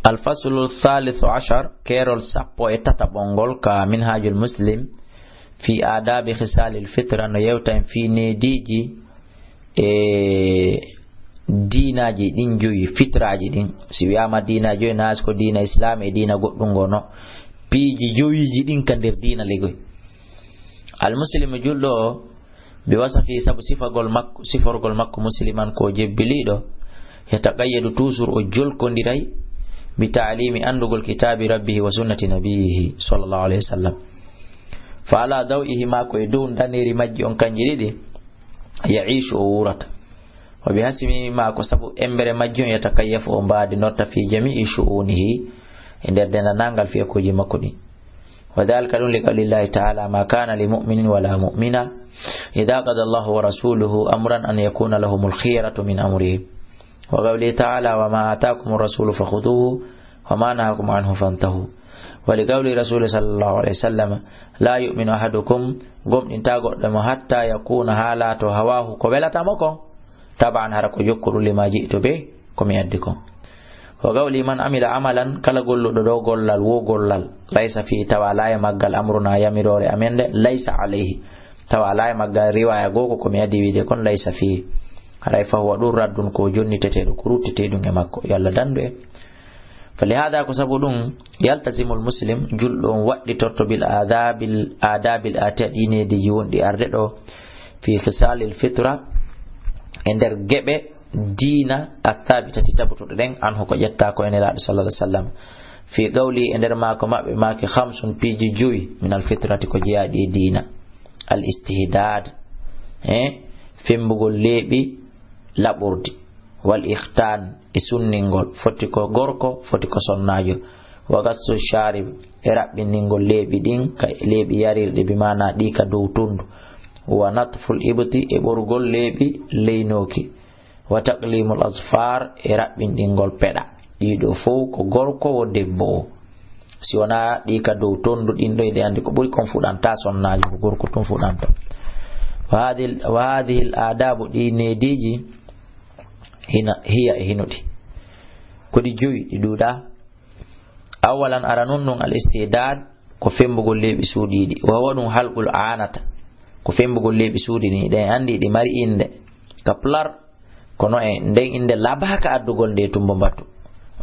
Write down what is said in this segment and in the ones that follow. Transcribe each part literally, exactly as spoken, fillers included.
Al faslu thalithu ashar, keerol sappo e tataɓol ngol ka Minhajul Muslim fi adabi khisalil fitra, no yewta en fii neediiji e diinaaji ɗin joyi, fitraaji ɗin. Si wiyaama diina joyi, naas ko diina Islaam e diina goɗɗum ngo no. Piiji jowiiji ɗin ka nder diina ligoy. Al muslimu julɗo o, bi wasafi, sabu sifagol makko, siforgol makko musliman ko jebbiliiɗo, yataqayyadu, toujours o jolkondiray, bi taalimi, anndugol kitaabi rabbihi wa sunnati nabiyihi sallallahu alayhi wa sallam. Fa ala daw'ihi, ma ko e dow daneeri majji on kanji ɗiɗi, ya'iishu, o wuurata. Wa bi hasmi, ma ko sabu embere majji on, yatakayyafu, o mbaadinorta fi jami'i shu'unihi, e nder dendanangal fiyakuuji makko ɗin. Wa dhalika, ɗum li qawlillahi ta'ala, ma kana li mu'minin wala mu'mina idha qada Allahu wa rasuluhu amran an yakuna lahumul khiyaratu min amrihim. Wa qawlihi ta'ala, wa ma atakumur rasulu fakhuduhu wa ma nahakum anhu fantahu. Wa li qawli rasuli sallallahu alayhi wa sallam, la yu'minu ahadukum, gomɗinta goɗɗo mo, hatta yakuna, haa laato, hawahu, ko welata mo kon, taba'an, hara ko jokkuɗum, lima ji'tu bih, ko mi addi kon. Wa qawli, man amila amalan, kala golluɗo ɗo gollal, wo gollal, laysa fi, tawa alaa e maggal, amruna, yamiroore amen nde, laysa alayhi, tawa alaa e maggal, riwaya goo ko ko mi addi wiide kon, laysa fi, haray fa huwa, ɗum raddun, ko jonniteteeɗo, ko rutteteeɗum e makko, yo Allah dandu en. Fa lihada, ko sabu ɗum, yaltazimul muslim, julɗo on waɗɗitorto bil adabil, adabil atiya, ɗi neediiji wonɗi arde ɗo, fi khisalil fitra, e nder geɓe diina, athabitati, tabutuɗe ɗen, anhu, ko ƴetta ko e Nelaaɗo sallallahu alaihi wasallam. Fi qawli, e nder maako maɓɓe maaki, khamsun, piiji jowi, min al fitrati, ko jeyaaɗi e diina. Al istihdad, e fembugol leeɓi laɓordi, wal ikhtan, e sunningol, foti ko gorko, foti ko sonnaajo, wa gassu sharib, e raɓɓiningol leeɓi ɗin, ka leeɓi yarirɗi, bi maana ɗi ka dow tundu, wa natful ibti, e ɓorgol leeɓi leynooki, wa taqlimul azfar, e raɓɓinɗingol peɗa. Ɗiɗo fow ko gorko wo debbo o. Si wonaa ɗi ka dow tondu ɗin ɗo, eɗen anndi ko ɓuri kon fuɗanta sonnaajo, ko gorko tun fuɗanta. Wa hadhihi, wa hadhihi al adabu, ɗi neediiji, hina, hiya, e hino ɗi. Ko ɗi jowi, ɗi ɗuuɗaa. Awalan, aranun ɗum, al istihdad, ko fembugol leeɓi suuɗiiɗi. Wa huwa ɗum halqul anata, ko fembugol leeɓi suuɗiiɗi. Eɗen anndi ɗi mari innde. Ka pular, kono e nden innde labaaka addugol nde tumbo mbatu.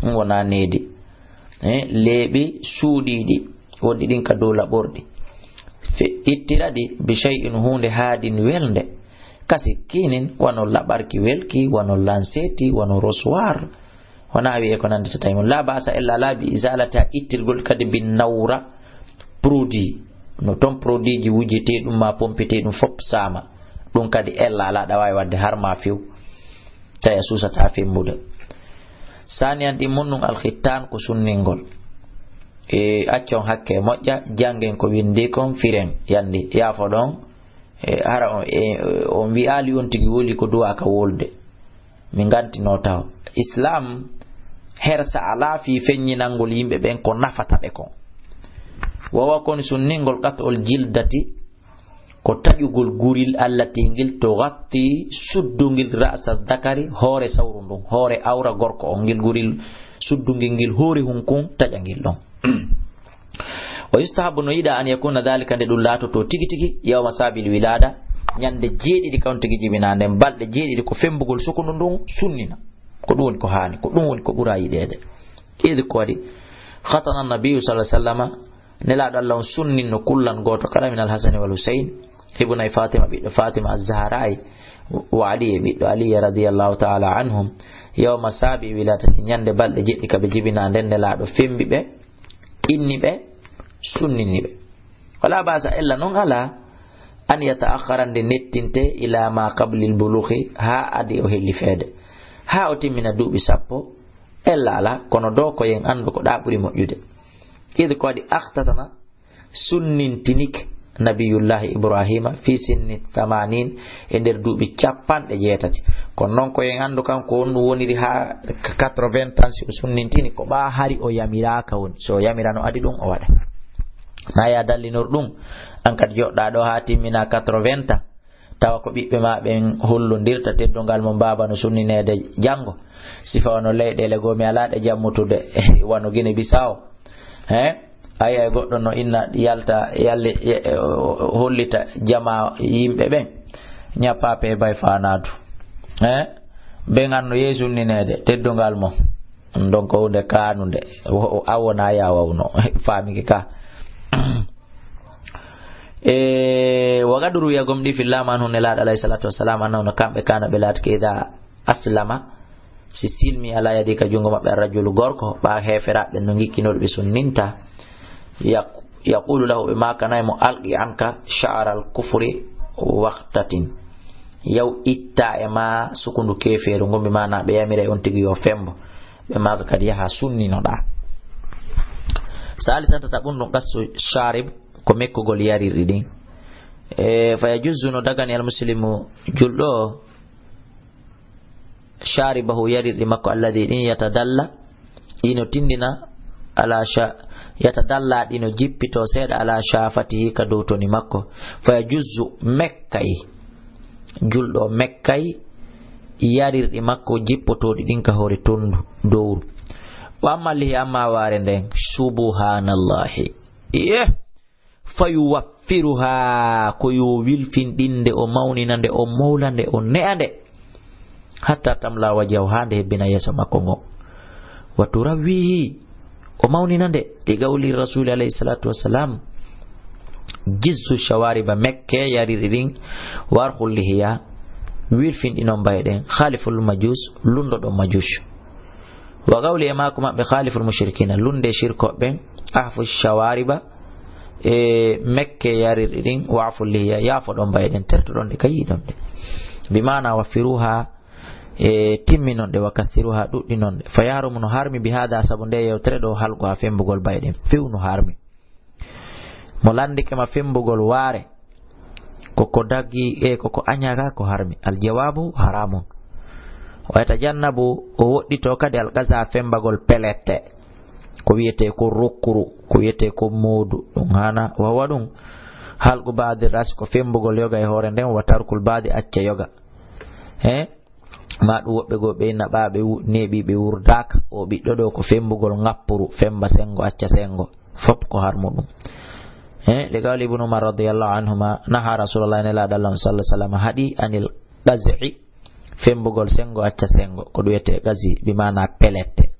Ɗum wonaa needi. Eh, leeɓi suuɗiiɗi, woɗɗi ɗin ka dow laɓorɗi. Fe-, ittira ɗi bi shay'in, huunde haadin welnde. Kasi kinin, wano laɓarki welki, wano lanseti, wano rosoir. Wonaa wi'e ko nandi tata e mum. La ba'sa, ella alaa, bi izalati, ha ittirgol kadi, bi nawra produit. No ton produit ji wujjetee ɗum ma pompetee ɗum fop saama. Ɗum kadi ella alaa, ɗa waawi waɗde har ma few. Tawi a suusataa fembude. Saniyan, ɗi mun ɗum alkhittan ko sunningol. E accon hakke moƴƴa, janngen ko winndi kon, firen, yandi, yaafo ɗon. E hara on, e, on wi'aali on tigi woli ko duwaaka wolde. Mi ngantinoo taw. Islam hersa alaa fii feññinangol yimɓe ɓen ko nafata ɓe kon. Wawa kon sunningol qat'ul jildati, ko taƴugol guril allati ngil to gatti suddungil ra'sa dhakari, hoore sawru ndun, hoore awra gorko on, ngil guril suddungil ngil hoore hunkun, taƴa ngil ɗon. Wa yustahabu, no yiɗa, an yakuna dhalika, nde ɗum laatoto tigi tigi, yawma sabil wilada, ñande jeeɗiɗi ka on tigi jibinaa nden, balɗe jeeɗiɗi ko fembugol sukundu ndun sunnina. Ko ɗum woni ko haani, ko ɗum woni ko ɓura yiɗeede. Id ko waɗi, khatana nabiyu sallallahu alaihi wasallama, Nelaaɗo Allah on sunninno kullan gooto kala min al Hasani wal Husayn, ibnay Fatima, ɓiɗɗo Fatima az-Zahra'i, wa Ali, e ɓiɗɗo Ali radiyallahu ta'ala anhum, yawma sabi wiladati, ñande balɗe jeɗɗi ka ɓe jibinaa nden, Nelaaɗo fembi ɓe, inni ɓe, sunnini ɓe. Wala ba'sa, ella non alaa, an yata'akhkhara, nde nettinte, ila ma qablil bulughi, haa adi o hellifeede, haa o timmina duuɓi sappo, ella alaa, kono do ko yen anndu ko ɗa ɓuri moƴƴude. Id ko waɗi, akhtatana, sunnintinike Nabiyullahi Ibrahima fi sinni thamanin, e nder duuɓi capanɗe jeetati. Kono non ko en anndu kan ko honɗum woniri haa quatre-vingts ans, si o sunnintini ko ɓaa hari o yamiraaka woni. So o yamirano adi ɗum o waɗa. Na ya dallinor ɗum, an kadi joɗɗa ɗo haa timmina quatre-vingts ans. Tawa ko ɓiɓɓe ma ɓen hollondirta teddungal mum, baaba no sunnineede janngo. Sifa wano leyɗeele goo mi alaa ɗe jammutude, wano Gine Bisaawo. He? A yi'ay goɗɗo no inna yalta, yalle, e, e, o, o hollita jamaa yimɓe ɓen. Ñappaa peebay faanaadu. He? Ɓen an no yehi sunnineede teddungal mum. Ɗum ɗon ko huunde kaanunde. Wo-, o-, a wona ya wawno. Faamike ka. E, wa qad ruwiya gomɗii fillama anhu nelaaɗo alayhi salatu wassalam, annahu no kamɓe kana ɓe laatike ida aslama, si silmi ala yadi ka junngo maɓɓe arrajulu gorko, ɓa heeferaaɓe no ngikkinori ɓe sunninta, yaq-, yaqulu lahu, ɓe maakanay mo, alqi anka sha'ral kufri waqtatin, yaw itta e ma sukundu keefeeru ngun, bi maana ɓe yamiray on tigi yo fembo, ɓe maaka kadi yaha sunninoɗaa. Salisan tata ɓun ɗum qassu sharib, ko mekkugol yarirɗi ɗin. E, fa yajuzzu no dagani al muslimu julɗo o, sharibahu yarirɗi makko, alladi ɗin yatadalla, ɗino tindina, ala sha-, yatadalla ɗino jippito seeɗa ala shafatihi ka dow toni makko. Fa yajuzzu mekkay, julɗo mekkay yarirɗi makko jippotooɗi ɗin ka hoore tondu dowru. Wa amma lihi, amma waare nden, subhanallahi. Iye. Fa yuwaffiruha, ko yo wilfinɗinde, o mawnina nde, o mowla nde, o ne'a nde. Hatta tamla wajhahu, haa nde hebbina yeeso makko ngon. Wa turawwihi, o mawnina nde. Li qawli rasuli alayhi salatu wassalam, jizzu shawariba, mekke yariri ɗin, warkhul lihiya, wilfinɗinon mbaye ɗen, khaliful majus, lundoɗon majus. Wa qawli, e maaku maɓɓe, khaliful mushrikina, lunde shirkoɓe, ahfu shawariba, e mekke yarirɗi ɗin, wa'fu lihiya, yaafoɗon mbaye ɗen, tertoɗon ɗe ka yiɗon ɗe. Bi maana waffiruha, e timminon ɗe, wa kathiruha, ɗuɗɗinon ɗe. Fa yahrumu, no harmi, bi hada, sabu nde yewtere ɗo, halquha, fembugol mbaye ɗen, few no harmi. Mo landike ma fembugol waare, ko ko daggi, e ko ko añaga ko harmi. Al jawabu haramun. Wa yatajannabu, o woɗɗito kadi al qaza, fembagol pelette. Ko wiyete ko rokkuru, ko wiyete ko moodu. Ɗum hana, wa huwa ɗum halqu ba'di ras, ko fembugol yoga e hoore nden, wa tarkul ba'di, acca yoga. He? Ma ɗum woɓɓe goo ɓe naɓaaɓe wu-, neeɓiiɓe wurdaaka. O ɓiɗɗo ɗo ko fembugol ngappuru, femba sengo, acca sengo. Fop ko harmuɗum. He, li qawli Ibnu Umar radiyallahu anhuma, naha Rasulullah, nelaaɗo Allah on sallallahu alaihi wasallam haɗi anil qaz'i, fembugol sengo, acca sengo. Ko ɗum wiyetee qaz'i, bi maana pelette.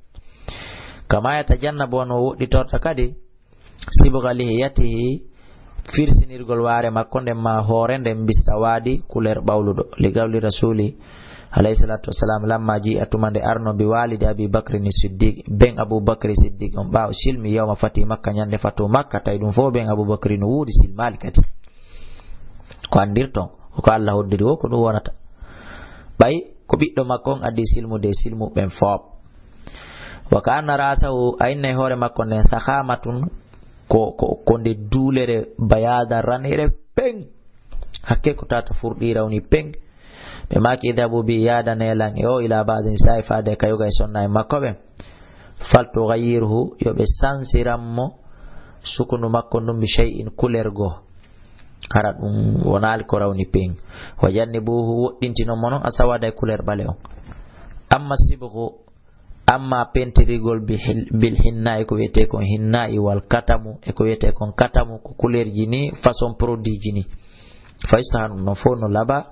Kama yatajannabu, wano woɗɗitorta kadi, sibgha lihiyatihi, firsinirgol waare makko nden ma hoore nden, bissawaadi, couleur ɓawluɗo. Li qawli rasuli, alayhi salatu wassalam, lamma ji'a, tuma nde arno, bi walidi Abi Bakrin Siddiq, ben Abu Bakri Siddiq on, ɓaawo silmi yawma fati Makka, ñande fatu Makka, tawi ɗum fof ben Abu Bakri no wuuri, silmaali kadi. Ko anndirton, ko Allah hoddiri wo, ko ɗum wonata. Ɓay ko ɓiɗɗo makko on addi silmude, silmu ɓen fof. Wa ka anna ra'sahu, a inna e hoore makko nden, sakhamatun, ko, ko, ko nde duulere bayaada ranere peng. Hakke ko tata furɗi rawni peng. Ɓe maaki, idhabu bi, yaada nelan e o, ila ba'di nisa'i, faade ka yoga e sonna e makko ɓen. Fal tughayyirhu, yo ɓe sansiran mo sukundu makko ndun bi shay'in, couleur goo. Hara ɗum wonaali ko rawni peng. Wa jannibuhu, woɗɗintinon mo non, asawada, e couleur ɓale on. Amma sibghu, amma pentirigol bi hil-, bil hinna'i, ko wiyetee kon hinna'i, wal katamu, e ko wiyetee kon katamu, ko couleurji ni, façon produitji ni. Fa yustahanu, ɗum ɗon fof no laaɓa,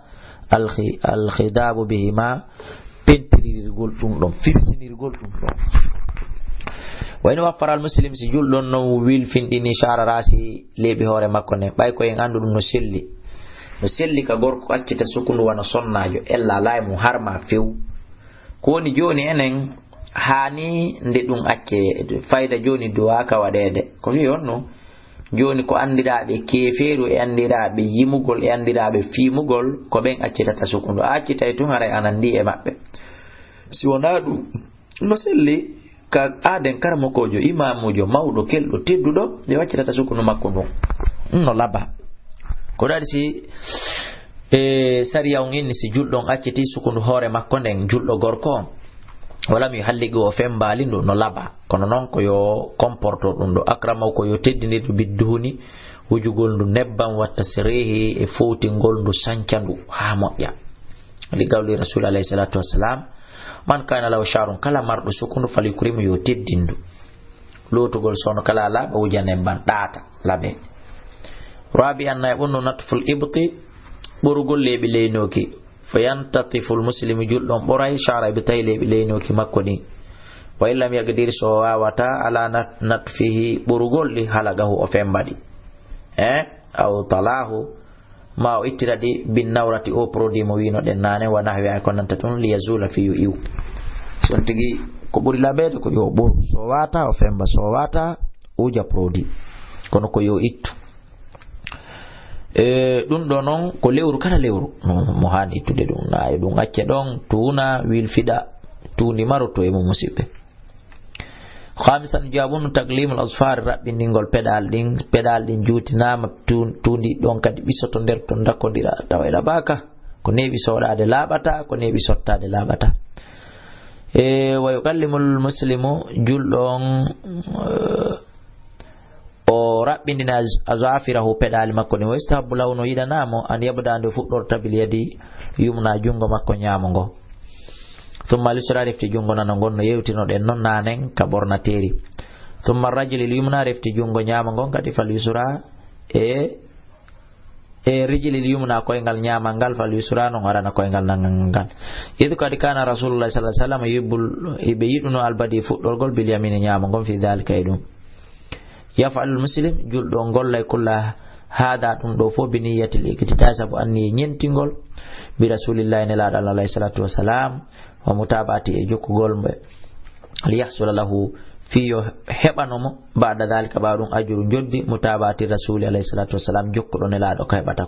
al khi-, al khidabu bihima, pentirirgol ɗum ɗon, firsinirgol ɗum ɗon. Wa in waffara al muslim, si julɗo on no wilfinɗini sha'ra ra'si, leeɓi hoore makko nden, ɓay ko en anndu ɗum no selli. No selli ka gorko accita sukundu wano sonnaajo, ella alaa e mum harma few. Ko woni jooni enen, haani nde ɗum accee, fayda jooni duwaaka waɗeede. Ko fii honno? Jooni ko anndiraaɓe keefeeru e anndiraaɓe yimugol e anndiraaɓe fiimugol, ko ɓen accitata sukundu. A accitay tun, haray a nanndi e maɓɓe. Si wonaa ɗum, no selli ka aaden karamokoojo, imaamuujo, mawɗo, kelɗo, tedduɗo, nde accitata sukundu makko ndun. Ɗum no laaɓa. Ko ɗaɗi si, e, sariya on inni, si julɗo on acciti sukundu hoore makko nden, julɗo gorko on, walam yuhalliqhu, o fembaali ndu, no laaɓa. Kono non ko yo comporto ɗum ɗo, akramahu, ko yo teddinir ndu bidduhuni, Wujugol ndu nebbam, wa tasrihi, e fowtingol ndu, sanca ndu haa moƴƴa. Li qawli Rasul alayhi salatu wassalam, "Man kana lahu sha'run," kala marɗo sukundu, "falyukrimu," yo teddindu. Lootugol soono kala laaɓa, wuja nebbam, ɗaata, laɓe. Rabi'an, nayaɓun, natful ibti, ɓorugol leeɓi leynooki. Fa yantatiful muslimu, julɗo on ɓoray, sha'ra ibtahi, leeɓi leynooki makko ɗin. Wa in lam yaqdir, so o waawata, ala nat-, natfihi, ɓorugol ɗi, halaqahu, o femba ɗi. Eh? Aw talahu, ma o ittira ɗi, bin nawrati, o produit mo wino ɗen naane, wa nahwi, ay ko nanta tun, li yazula, fi yo iw. So on tigi ko ɓuri laɓeede ko yo ɓoru, so waata o femba, so waata o wuja produit. Kono ko yo ittu. E, ɗum ɗo noon ko lewru kala lewru. No, mo haani ittude ɗum. Na e ɗum acce ɗon, tuuna, wilfiɗa, tuundi maroto e mum, musiɓɓe. Khamisan, jaabun, taqlimul azfar, raɓɓindingol peɗal ɗin, peɗal ɗin juutinaama, tu-, tuundi ɗon kadi ɓisoto nder ton, dakkondira, tawa e laɓaaka. Ko neeɓi soɗaade laaɓata, ko neeɓi sottaade laaɓata. E, wa yuqallimul muslimu, julɗo on, eh, o raɓɓindina az-, azafirahu, peɗaali makko ɗin. Wa yustahabbu lahu, no yiɗanaa mo, an yabda, nde fuɗɗorta, bil yadi yumna, junngo makko ñaamo ngo. Thumma al yusra, refti junngo nano ngon, no yewtinoɗen non naanen ka ɓornateeri. Thumma rajlil yumna, refti junngo ñaamo ngon kadi, fal yusra, e, e rijlil yumna, koyngal ñaamal ngal, fal yusra, non arana koyngal nangal ngal. Id kadi kana Rasulullah sallallahu alaihi wasallam yuhibbul, iɓe yiɗuno albadi, fuɗɗorgol, bil yamini, ñaamo ngon, fi dhalika, e ɗum. Yaf'alul muslim, julɗo on gollay, kulla hada, ɗum ɗo fof, bi niyyatil iqtida, sabu anniye ñentingol, bi rasulillahi, nelaaɗo Allah alayhi salatu wassalam, wa mutaba'ati, e jokkugol ɓe, li yahsula lahu, fi yo heɓano mo, ba'da dhalika, ɓaawo ɗum, ajru, njoddi, mutaba'ati rasuli alayhi salatu wassalam, jokkuɗo nelaaɗo ko heɓata ko.